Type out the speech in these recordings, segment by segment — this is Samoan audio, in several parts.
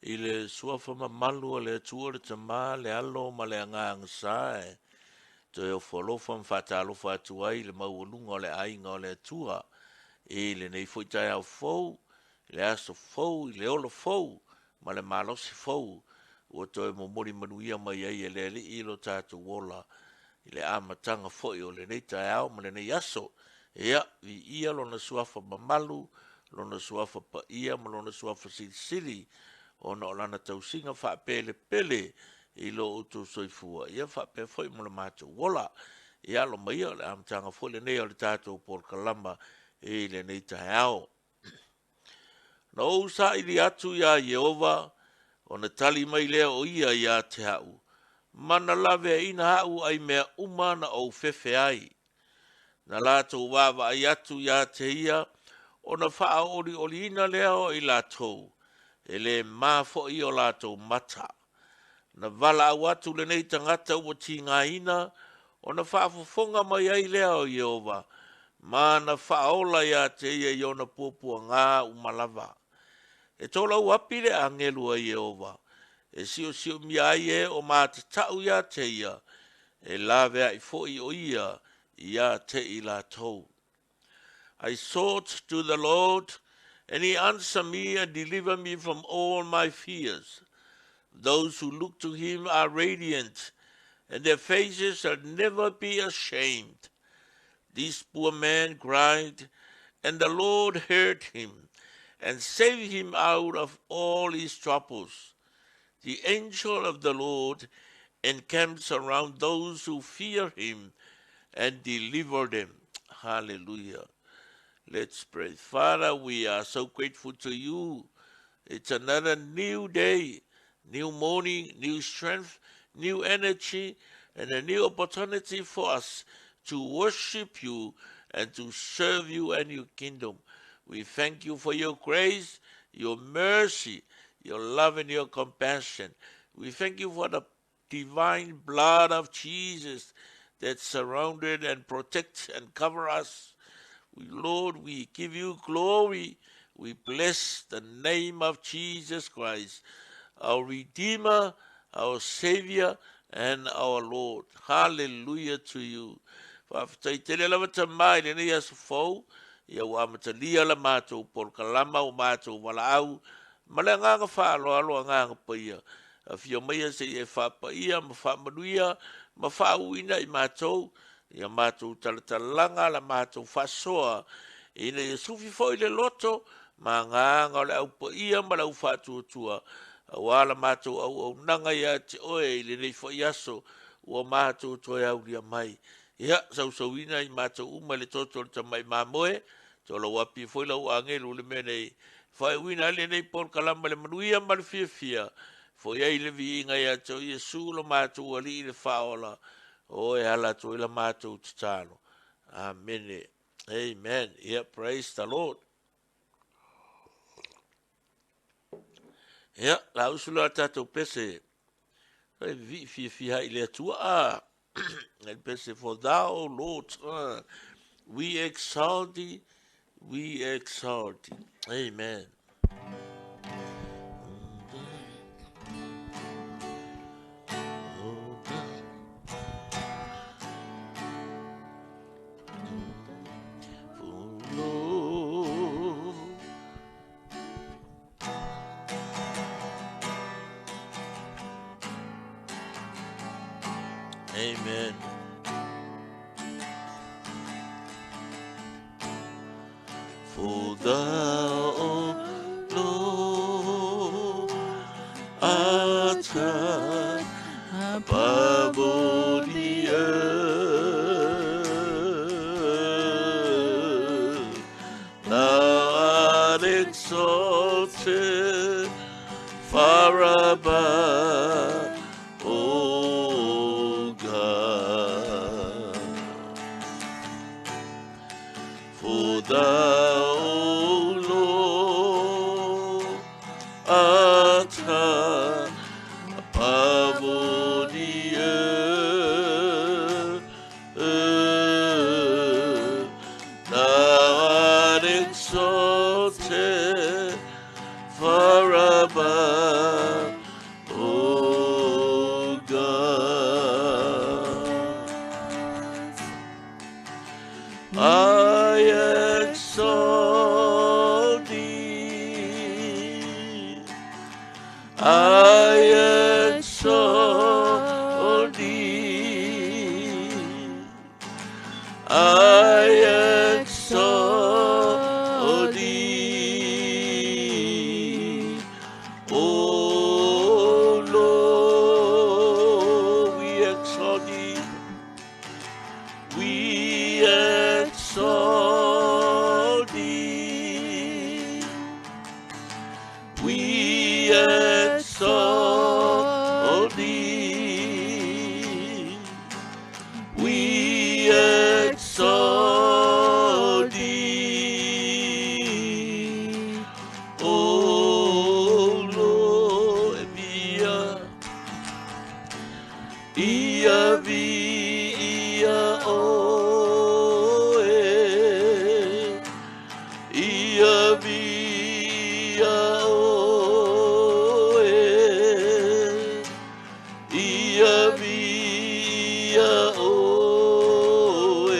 I le suafa mamalu o le Atua le Tama, le Alo ma le Agaga Sa e toe ofo alofa ma faatalofa atu ai i le maualuga o le aiga o le Atua i lenei foi taeao fou, i le aso fou, i le ola fou ma le malosi fou ua toe momoli manuia mai ai e le Alii lo tatou ola i le amataga foi o lenei taeao ma lenei aso. Ia, viia lona suafa mamalu, lona suafa paia ma lona suafa silisili ona o lana tausiga faapelepele i lo outou soifua, ia faapea foi mo le matou ola. Ia alo mai o le amataga foi lenei o le tatou polokalama i lenei taeao. Na ou saili atu iā Ieova, ona tali mai lea o ia ia te au, ma na laveaina aʻu ai mea uma na ou fefe ai. Na latou vaavaai atu ia te ia, ona faaolioliina lea o i latou, e le ma foi o latou mata. Na valaau atu lenei tagata ua tigaina, ona faafofoga mai ai lea o Ieova, ma na faaola ia te ia i ona puapuagā uma lava. E tolauapi le agelu a Ieova, e siosiomia ai e o matatau ia te ia, e laveai foi o ia ia te i latou. I sought to the Lord, and he answered me and delivered me from all my fears. Those who look to him are radiant, and their faces shall never be ashamed. This poor man cried, and the Lord heard him and saved him out of all his troubles. The angel of the Lord encamps around those who fear him and deliver them. Hallelujah. Let's pray. Father, we are so grateful to you. It's another new day, new morning, new strength, new energy, and a new opportunity for us to worship you and to serve you and your kingdom. We thank you for your grace, your mercy, your love, and your compassion. We thank you for the divine blood of Jesus that surrounded and protects and cover us. We, Lord, we give you glory. We bless the name of Jesus Christ, our Redeemer, our Savior, and our Lord. Hallelujah to you. Faafetai tele lava Tama i lenei aso fou, ia ua amatalia la matou polokalama o matou valaau, ma le agaga faaaloalo agaga paia. Afio maia se i e faapaia ma faamanuia ma faauuina i matou, ia matou talatalaga la matou faasoa, ina ia sufi foi le loto ma agaga o le aupaia ma le aufaatuatua, auā la matou auaunaga ia te oe i lenei foi aso ua matou toe aulia mai. Ia, sausauina i matou uma i le toto o le tamai mamoe, tolauapi foi lau agelu i le mea nei, faaiuina ai lenei polokalama i le manuia ma le fiafia, foi ai le viiga ia te oe Iesu lo matou Alii le Faaola, o e ala atu ai la matou tatalo. Amene. Amen. Yeah, praise the Lord. Ia, la usu la tatou pese, e vivii fiafia ai i le Atua. Ah, le pese, for thou, O Lord, we exalt thee, we exalt thee. Amen. Amen. For thou, O Lord, art high above all the earth. Thou art exalted far above, O God. For thou, O Lord, art high above all the earth. Thou art exalted far above, I exalt thee. I exalt thee. I exalt thee. O Lord, we exalt thee. We exalt thee. We exalt thee. We exalt thee. O Lord, ia, ia vi ia o e. Ia vi ia o e. Ia vi ia o e.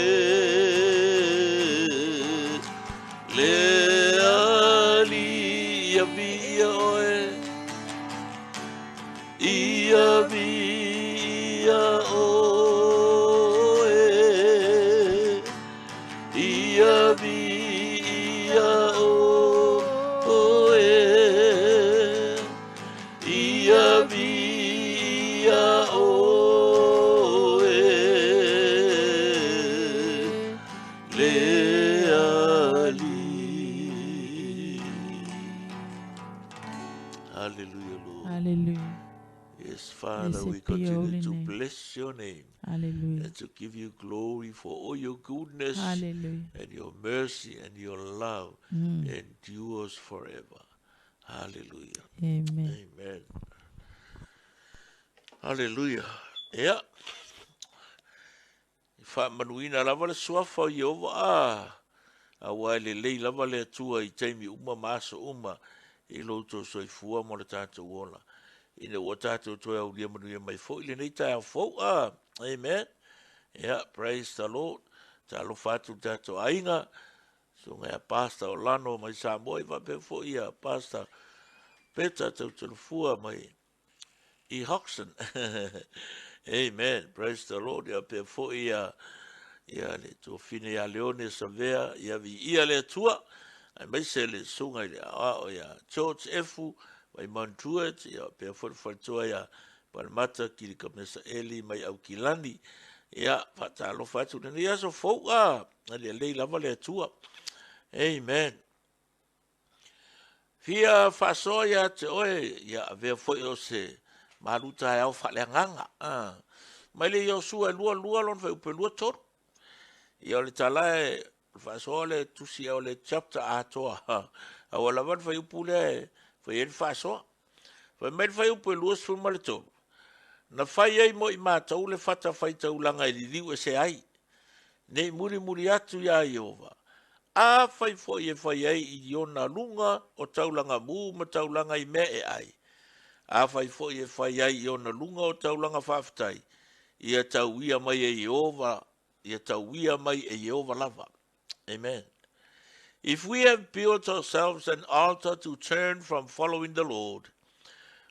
Le ali ia vi ia o e. Ia vi ia o e. Ia vi ia o e. Ia vi ia o e. Le ali. Hallelujah, Lord. Hallelujah. Yes, Father, Blessed we be your continue holy to name. bless your name Hallelujah. and to give you glory for all your goodness Hallelujah. and your mercy and your love endures forever. Hallelujah. Amen. Amen. Hallelujah. Ia. I faamanuina lava le suafa o Ieova a. Aua e lelei lava le Atua i taimi uma ma aso uma i lo outou soifua mo le tatou ola. Ina ua tatou toe aulia manuia mai foi lenei taeao fou a. Amen. Yeah, praise the Lord. Talofa atu le tatou aiga. Susuga ia Pastor Orlando mai Samoa i faapea foi ia Pastor Peter Tautalafua mai i Hoxton. Amen. Praise the Lord. Ia pea foi ia ia le tuafine ia Leone Savea ia viia le Atua. Aemaise le susuga i le aoao ia George Efu mai Mount Druitt, ia pea foi le faletua ia Palemata Kilikamesa Eli mai Aukilani. Ia faatalofa atu lenei aso fou a lelei lava le Atua. Amen. Fia faasoa ia te oe, ia avea foi o se malu taeao faaleagaga. Mai le Iosua e 2:2 lona fuaiupu e 23. Ia o le tala e faasoa le tusi o le chapter atoa. Aua lava le fuaiupu lea e fai ai le faasoa. Fai mai le fuaiupu e 23. Na fai ai mo i matou le fata faitaulaga e liliu ese ai. Nei mulimuli atu ia Ieova. A fai foi e fai ai i ona luga o taulaga mu ma taulaga i mea e ai. A fai foi e fai ai i ona luga o taulaga faafetai. Ia tauia mai e Ieova, ia tauia mai e Ieova lava. Amen. If we have built ourselves an altar to turn from following the Lord,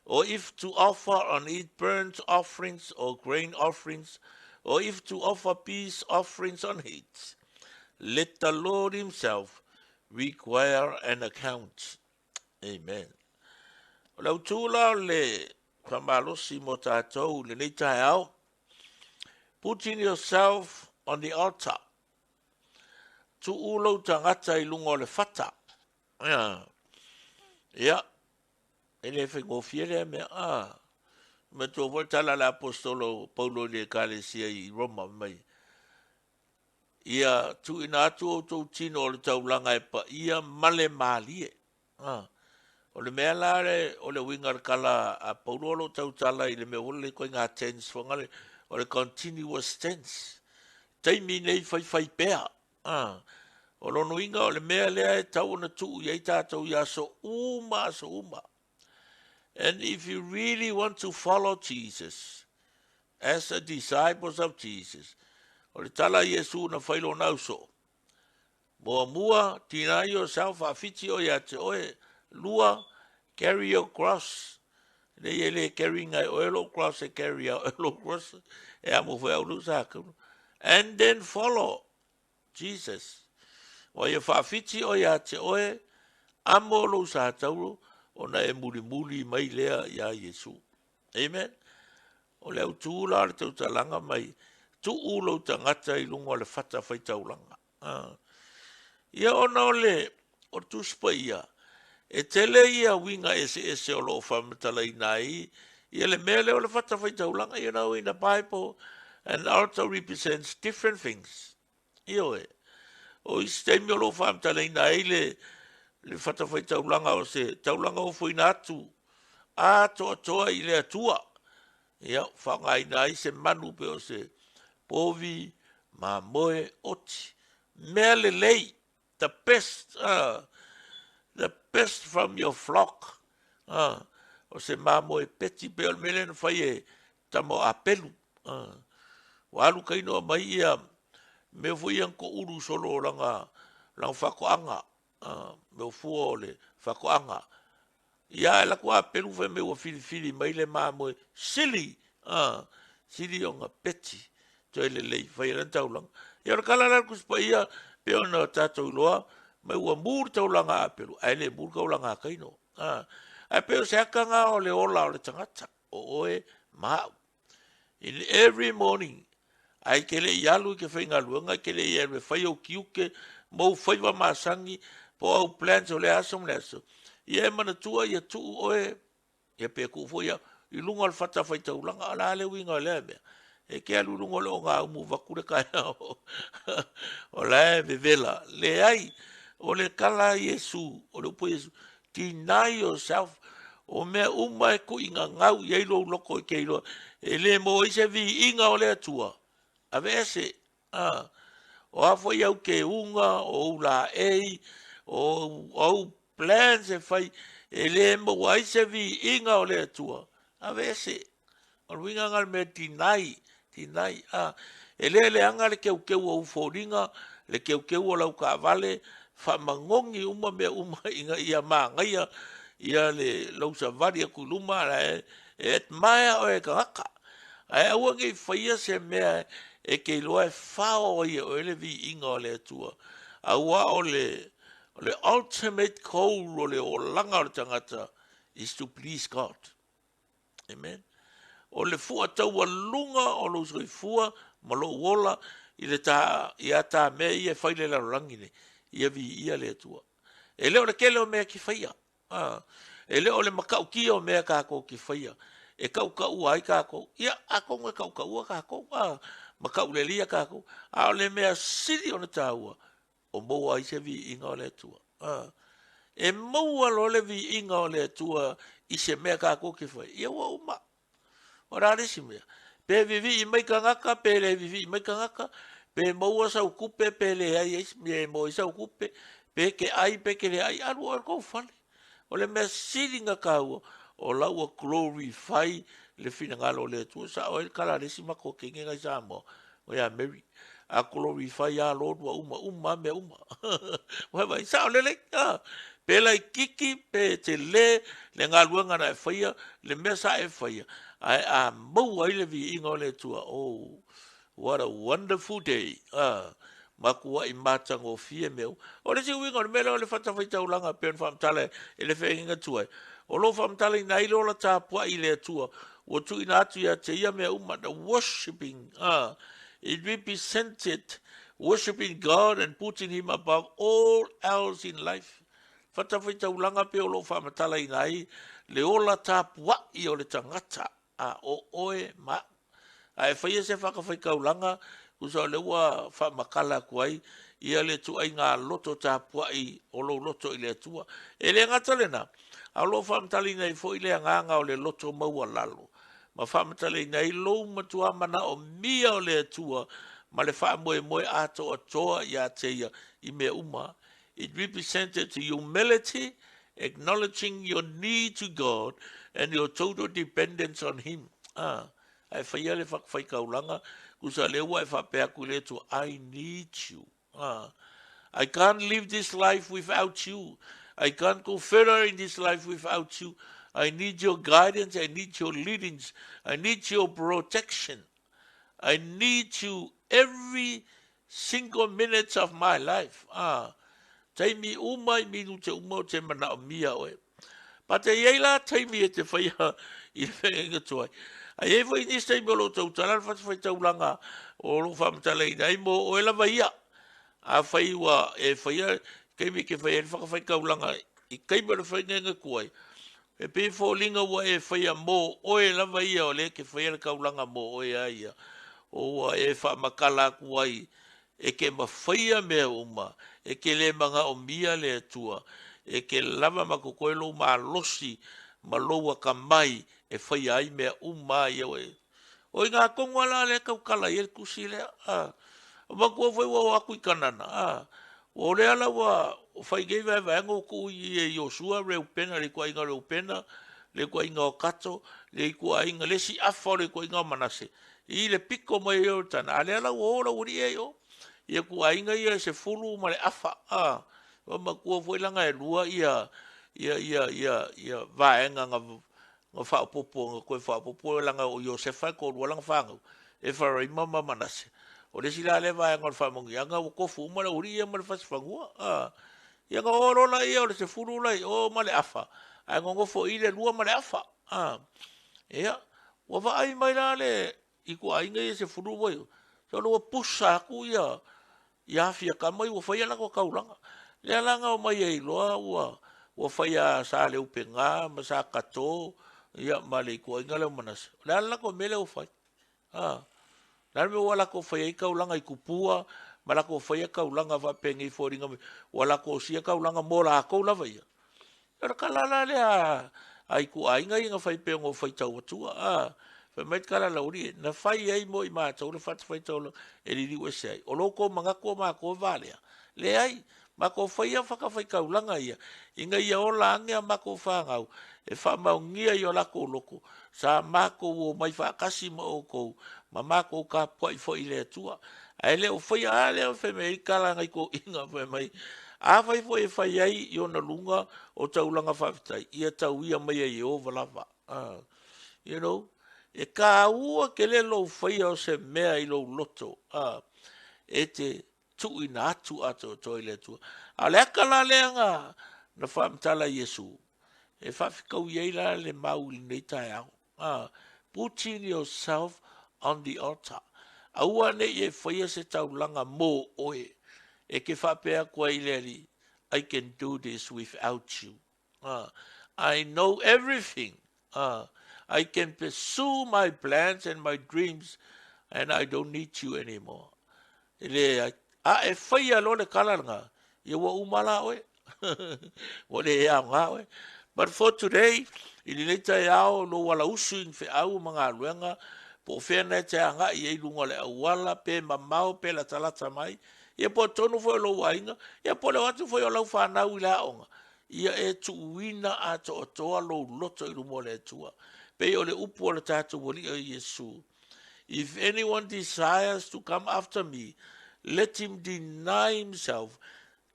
or if to offer on it burnt offerings or grain offerings, or if to offer peace offerings on it, let the Lord himself require an account. Amen. O lau tula o le whamalosi mo tātou lenei taeao, putting yourself on the altar. Tuu lou tagata i luga o le fata. Ia, ia, e le faigofie lea mea. Ah, me tua foi tala le apostolo Paulo i le ekalesia i Roma mai. Ia tuuina atu outou tino o le taulaga e paia ma le malie. Ah, o le mea la le, o le uiga o le tala a Paulo o lo o tautala i le mea foi le ituaiga tense foi o le continuous tense. Taimi nei faifai pea. Ah, o lona uiga o le mea lea e tau ona tuu i ai tatou i aso uma aso uma. And if you really want to follow Jesus, as the disciples of Jesus, o le tala a Iesu na fai lona ausoo. Muamua, deny yourself, faafiti oe ia te oe. Lua, carry your cross. Nei e le carry inga e oe lou cross e carry a oe lou cross. E amo foi au lou sa And then follow Jesus. Wa ia faafiti oe ia te oe, amo lou sa tauro, ona e mulimuli mai lea ia Iesu. Amen. O le autū la o le tautalaga mai, tuu lou tagata i luga o le fata faitaulaga. Ah. Ia ona o le o le Tusi Paia, e tele ia uiga eseese o lo o faamatalaina ai ia le mea lea o le fata faitaulaga. You know, in the Bible, an altar represents different things. Ioe. O isi taimi o lo o faamatalaina ai le, le fata faitaulaga o se taulaga ofoina atu atoatoa i le Atua. Ia, faaaogaina ai se manu pe o se povi, mamoe, oti. Mea lelei, the best, the best from your flock. O se mamoe peti pe o le mea lea na fai e tama o Apelu. Ua alu kaino aumai ia mea foi ia na toulu solo o lana, lana faatoaga, mea o fua o le faatoaga. Ia ae alu atu Apelu fai mai ua filifili mai le mamoe sili, sili ona peti toe lelei fai ai lana taulaga. Ia o le tala la a le Tusi Paia pei ona tatou iloa mai ua mu le taulaga a Apelu ae le mu le taulaga a Kaino. Ae pei o se ata lena o le ola o le tagata, o oe ma au. In every morning, ae e te le i alu i te faigaluega, e te le i alu e fai ou tiute ma ou faiva masani po o au plans o lea aso ma lea aso, ia e manatua ia tuu oe, ia pe tuu foi au, i luga o le fatafaitaulaga. O le a le uiga o lea mea? E te alu i luga o le ogaumu vaeatu le taeao o la e vevela. Leai, o le tala a Iesu, o le upu a Iesu, Deny yourself, o mea uma e tuuigagau i ai lou loto e te iloa, e le maua ai se viiga o le Atua, aveese. A, o a foi au keuga, o ou laei, o au plans e fai, e le maua ai se viiga o le Atua, aveese. O le uiga lena o le mea deny, deny, a. E le leaga le teuteu o ou foliga, le teuteu o lau taavale, faamanogi uma mea uma ina ia manaia ia le lou savali atu i luma e admire oe e tagata. Ae aua ne i faia se mea e te iloa e fao ai e oe le viiga o le Atua. Aua o le, o le ultimate goal o le olaga o le tagata is to please God. Amen. O le fua taualuga o lou soifua ma lou ola i le ta, ia ta mea ia e fai le lalolagi nei, ia viia le Atua. E le o le tele o mea e te faia. A, e le o le matautia o mea tatou te faia e tautaua ai tatou. Ia, atonu e tautaua tatou, a, mataulelia tatou. A o le mea sili ona taua, o maua ai se viiga o le Atua. A, e maua loa le viiga o le Atua i se mea tatou te fai, ia ua uma. O le a le isi mea? Pe vivii mai tagata, pe le vivii mai tagata, pe maua sau tupe, pe leai ai mea e maua ai sau tupe, pe te ai, pe te le ai, alu oe i le tou fale. O le mea sili ona taua, o la ua glorify le finagalo o le Atua. Sao ai le tala a le isi matou teine nai Samoa, o ia Mary, a glorify lava Lord ua uma uma lava mea uma. Ua vaai, sao lelei, a. Pe laitiiti, pe tele le galuega na e faia, le mea sa e faia, ae a maua ai le viiga o le Atua, oh, What a wonderful day! Ah, matuai matagofie mea uma. O le isi uiga o le mea lea o le fatafaitaulaga e pei ona faamatala e le feagaiga tuai, o lo o faamatalaina ai le ola tapuai i le Atua ua tuuina atu ia te ia mea uma, the worshipping, ah, it represented worshipping God and putting him above all else in life. Fatafaitaulaga pei o lo o faamatalaina ai le ola tapuai o le tagata. a o oe ma au. A e faia se fatafaitaulaga, tusa o lea ua faamatala atu ai ia le ituaiga loto tapuai o lou loto i le Atua. E le gata lena, a o lo o faamatalaina ai foi le agaga o le loto maualalo, ma faamatalaina ai lou matua manaomia o le Atua ma le faamoemoe atoatoa ia te ia i mea uma. It represented humility Acknowledging your need to God and your total dependence on Him. Ah, a e faia le whakawhaikaulanga, kusa lea ua e whaapea atu i le Atua, I need you. Ah. I can't live this life without you. I can't go further in this life without you. I need your guidance. I need your leadings. I need your protection. I need you every single minute of my life. Ah, taimi uma i minute uma o te manaomia oe. Pa te iai la taimi e te whaia i le whenga tuai. A iai foi nisi taimi o lo tautala le whatafaitaulaga o lo whaamatalaina ai mo oe lava ia. A whai ua e whaia taimi ke whaia le whakawhaikaulaga i kaimi o le whainga kuai. E pei foliga ua e whaia mo oe lava ia o le ke whaia le kaulaga mo oe a ia. O ua e whaamakala aku ai e ke mawhaia mea uma, e ke le manaomia le Atua, e ke lava ma kokoe lou malosi ma lou akamai e whaia ai mea uma ia oe. O i ngā kongo ala le kaukala i le tusi lea. Ah. O matua foi ua o aku i Kanana. Ah. O lea la ua whai nei vae vaenga o ku i e Iosua, Reupena, le ikuaiga Reupena, le ikuaiga o Kato, le ikuaiga, le si afa o le ikuaiga o Manase. I le piko mai o tana. A lea la ua o la ua li e o. Ia kuaiga ia se fulu ma le afa. Ah. O matua foi langa e lua ia ia ia ia ia vaenga nga nga whaopopo, nga koe whaopopo langa o Iosefa ko lua langa whangau. E Wharaima ma Manase. O le sila le vaenga o le whamongianga o kofu uma le uri ia ma le whasiwhangua. Ah. Ia nga o lola ia o le se fulu lai o ma le afa. Ai ngongofo i le lua ma le afa. Ah. Ia, ua vaai mai la le i ku ainga ia se fulu wai. So lua pusa aku ia ia afia ka mai ua whaia lako kaulanga. Lea langa o mai ei loa ua ua whaia sa le upenga ma sa kato ia ma le ikuaiga le o Manase. O le ala lako mele o whai. Ah. Nā me ua lako whaia i kaulanga i kupua, ma lako whaia kaulanga whapengi fōringa, ua lako sia kaulanga mō lākou lava ia. Ora ka la la lea ai ku ainga ia whai pe ngo whai tau atua. Ah. Whai mai kala la uri, na whai ai mo i mātou le whata whai tau e riri ue se ai. O loko mangako o mako valea. Le ai, mako whai a whakawhai kaulanga ia. Inga ia o la ange a mako whangau. E whamaungia i o lako loko. Sa mako o mai whakasi ma o kou. Ma mako ka poi fo i le atua. A ele o whai a le o whai mei kala ngai ko inga whai mai. A whai fo e whai ai i ona lunga o taulanga whawhitai. Ia tau ia mai ai o valava. Ah. You know, e ka ua ke le lou whaia o se mea i lou loto. Ah. E te tuina atu ato toi le atua. A le aka la lea nga na whaamtala Yesu. E whawhikau iei la le mau i nei tae au. Ah. Putting yourself on the altar. Aua ne i e whaia se taulanga mō oe. E ke whapea kua i le ali, I can do this without you. Ah. I know everything. Ah. I can pursue my plans and my dreams and I don't need you anymore. E le, a e whaia lo le kalanga, ia ua umala oe. Ua le ea ngā oe. But for today, i le leita e ao lo wala usu i whe au ma ngā luenga, po whena e te anga i e lunga le auala, pe mamao, pe la talata mai, ia po tonu foi lo wainga, ia po le watu foi o lau whanau i la onga. Ia e tuuina a to otoa lo loto i lumo le atua. Pe o le upu o le tātou wali o Yesu. If anyone desires to come after me, let him deny himself,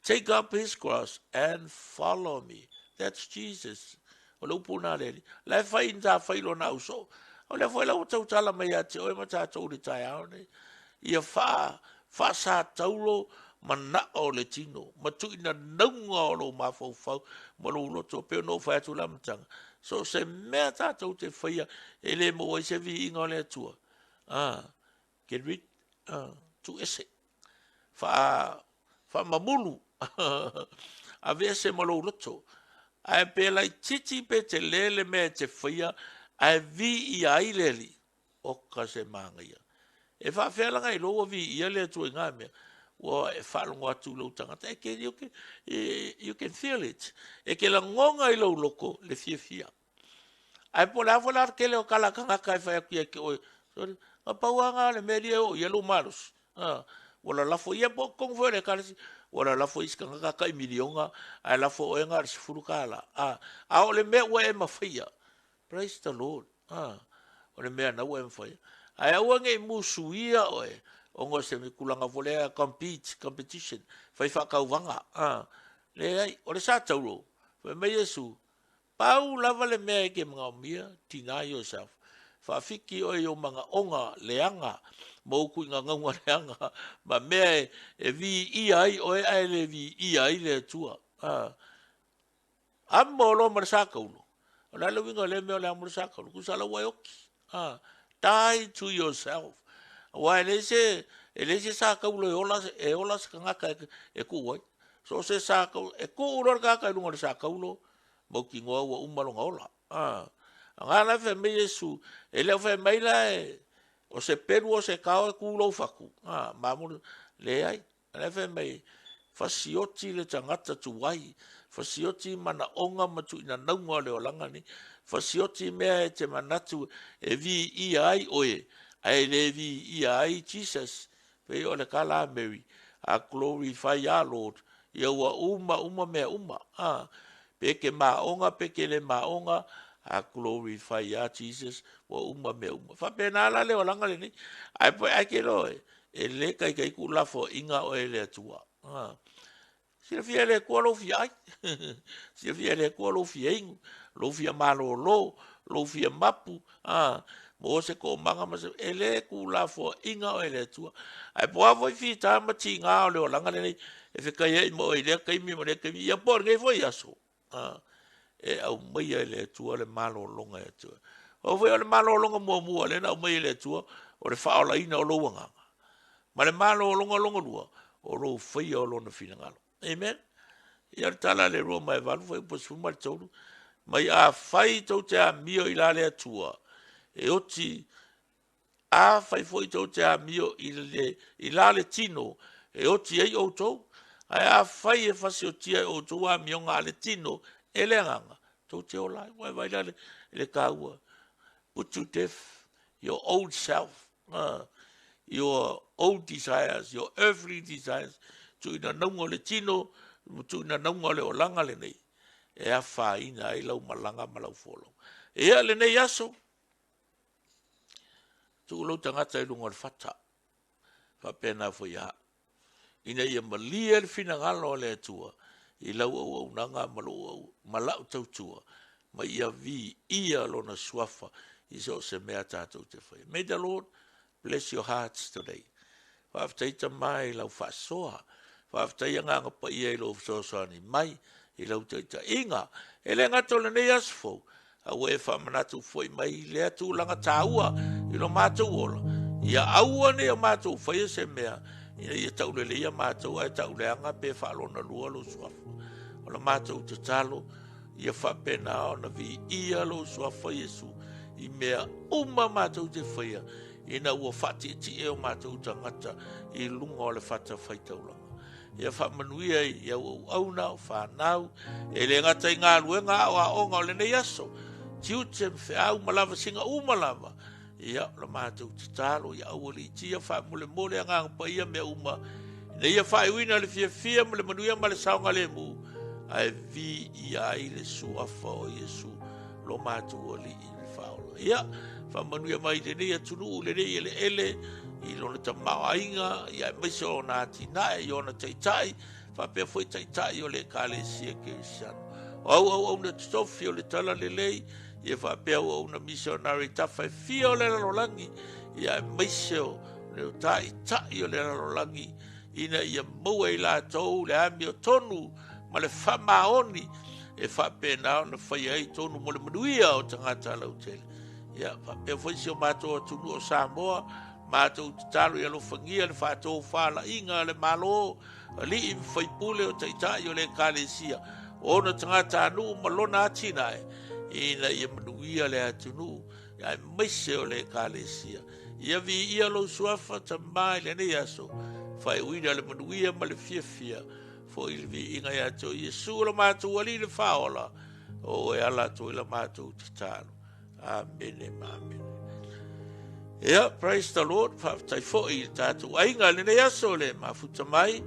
take up his cross and follow me. That's Jesus. O le upu nā leli. La e whai nta whai lo na uso. O le foi lau tau tala mai a te oe ma tātou le tai ao nei. Ia wha, wha sa taulo mana o le tino. Ma tui na naunga o lo mawhau ma lo loto pe no whai atu la matanga. So se mea tātou te whaia e le mo ai se vi inga o le atua. Ah, get rid, ah, tu ese. Wha, wha mamulu. A vese ma lo loto. Ae pe lai titi pe te lele mea te whaia, ae vi i ai leli, o ka se maanga ia. E whaawhealanga i loa vi ia le atua i ngā mea, ua e whaalongo atu lau tangata, e ke, you can feel it. E ke langonga i lau loko, le fia fia. Ae po le afo la kele o kala kangaka e whai aku ia ke oe. Sorry, ngā pauanga le mea ria o ia lo malos. Ah, wala lafo ia po kong foi le kalasi. Wala lafo isi kangaka kai milionga, ae lafo oe ngā se fulu kala. Ah, a o le mea ua e mawhaia. Praise the Lord. Ah, o le mea na ua e mawhaia. Ae aua ngei musu ia oe, Ona o se tulaga foi lea compete, competition, fai faatauvaga. A, leai, o le sa taulo, fai mai Iesu, pau lava le mea e te manaomia, deny yourself. Faafiki oe i ou manaoga leaga ma ou tuuinanauga leaga ma mea e viia ai oe ae le viia ai le Atua. A, amo loa ma le sa taulo. O le a le uiga o lea mea o le amo le sa taulo? Tusa la ua e oti. A, die to yourself. Aua e leai se sa taulo e ola se tagata e tuu ai. So o se sa taulo, e tuu loa le tagata i luga o le sa taulo, mautinoa ua uma lona ola. A, aga la fai mai Iesu, e le o fai mai la e, o se pelu o se tao e tu lou fatu. A, ma leai. La fai mai, fasioti le tagata tuai, fasioti manaoga ma tuuinanauga o le olaga nei, fasioti mea e te manatu e viia ai oe, ae le viia ai Jesus. Pei o le tala a Mary, a glorify our Lord, ia ua uma uma mea uma. A, pe ke maoga, pe ke le maoga, a glorify our Jesus, ua uma mea uma. Faapena la le olaga lenei. Ae po ai ke loe, e le taitai tuulafoaiina oe e le Atua. A, silafia e le Atua lou fia ai, silafia e le Atua lou fia inu, lou fia malolo, lou fia mapu, a, mo se toomaga ma se, e le tuulafoaiina oe e le Atua. Ae po o a foi fita ma tiga o le olaga lenei, e fetaiai ma oe i lea taimi ma lea taimi, ia po o lenei foi aso, a, e aumaia e le Atua le malologa e Atua. O foi o le malologa muamua lea na aumaia e le Atua, o le faaolaina o lou agaga. Ma le malologa lona lua, o lou faia o lona finagalo. Amen. Ia le tala a le Roma e 8 fuaiupu 13, mai afai tou te amio i la le Atua, e oti, afai foi tou te amio i la le tino, e oti ai outou, ae afai e fasiotia e outou amioga a le tino e le agaga, tou te ola ai. Ua e vaai la le taua. Put to death your old self, your old desires, your earthly desires, tuuinanauga o le tino, ma tuuinanauga o le olaga lenei, e afaina ai lau malaga ma lau folau. Ia lenei aso, tuu lou tagata i luga o le fata, faapena foi au, ina ia malie le finagalo o le Atua i lau auaunaga ma lou ma lau tautua, ma ia viia lona suafa i so o se mea tatou te faia. May the Lord bless your hearts today. Faafetai Tama i lau faasoa, faafetai Agaga Paia i lou fesoasoani mai i lau taitaiga. E le gata o lenei aso fou, a ua e faamanatu foi mai lea tulaga taua i lo matou ola, ia aua nei o matou faia se mea ina ia tauleleia matou ae tauleaga pe faalona lua lou suafa. O la matou tatalo, ia faapena ona viia lou suafa Iesu i mea uma matou te faia, ina ua faatietie o matou tagata i luga o le fata faitaulaga. Ia faamanuia i au auauna o fanau, e le gata i galuega a o aoga o lenei aso, tiute ma feau ma lavasiga uma lava. Ia o la matou tatalo, ia aualiitia faamolemole Agaga Paia mea uma, ina ia faaiuina le fiafia ma le manuia ma le saogalemu, ae viia ai le suafa o Iesu lo matou Alii le Faaola. Ia faamanuia mai lenei atunuu, lenei eleele, i lona tamaoaiga, ia aemaise o ona atinae, i ona taitai, faapea foi taitai o le Ekalesia Kerisiano. O au auauna totofi o le talalelei, ia faapea auauna misionare tafa e fia o le lalolagi, ia aemaise o le taitai o le lalolagi, ina ia maua i latou le amiotonu ma le faamaoni e faapena ona faia ai tonu mo le manuia o tagata lautele. Ia faapea foi si o matou atunuu o Samoa, matou tatalo ia alofagia le faatofalaiga a le Malo, alii ma faipule o taitai o le Ekalesia, o ona tagatanuu ma lona atinae, ina ia manuia le atunuu, aemaise o le Ekalesia. Ia viia lou suafa Tama i lenei aso, faaiuina le manuia ma le fiafia, foi le viiga ia te oe Iesu o le matou Alii le Faaola, o oe ala atu ai la matou tatalo. Amene ma amene. Ia, praise the Lord, faafetai foi i le tatou aiga i lenei aso le mafuta mai.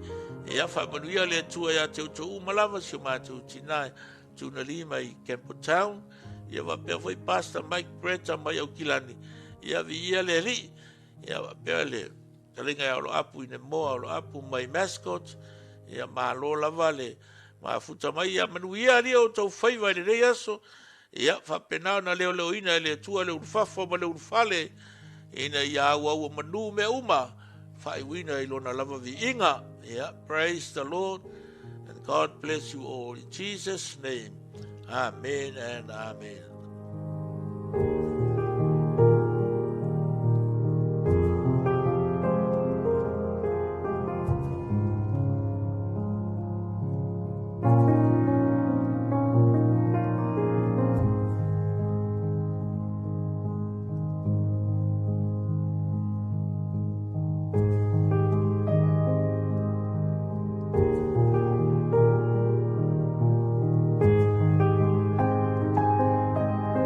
Ia, faamanuia le Atua ia te outou uma lava, si o matou tina Tunali mai Campbelltown, ia faapea foi Pastor Mike Bretta mai Aukilani. Ia, viia le Alii. Ia faapea le Fetalaiga ia Oloapu Inemoa Oloapu mai Mascot. Ia malo lava le mafuta mai. Ia manuia alii o outou faiva i lenei aso. Ia faapena ona leoleoina e le Atua le ulufafo ma le ulufale ina ia auau manu mea uma faaiuina i lona lava viiga. Ia, praise the Lord and God bless you all in Jesus' name. Amen and amen.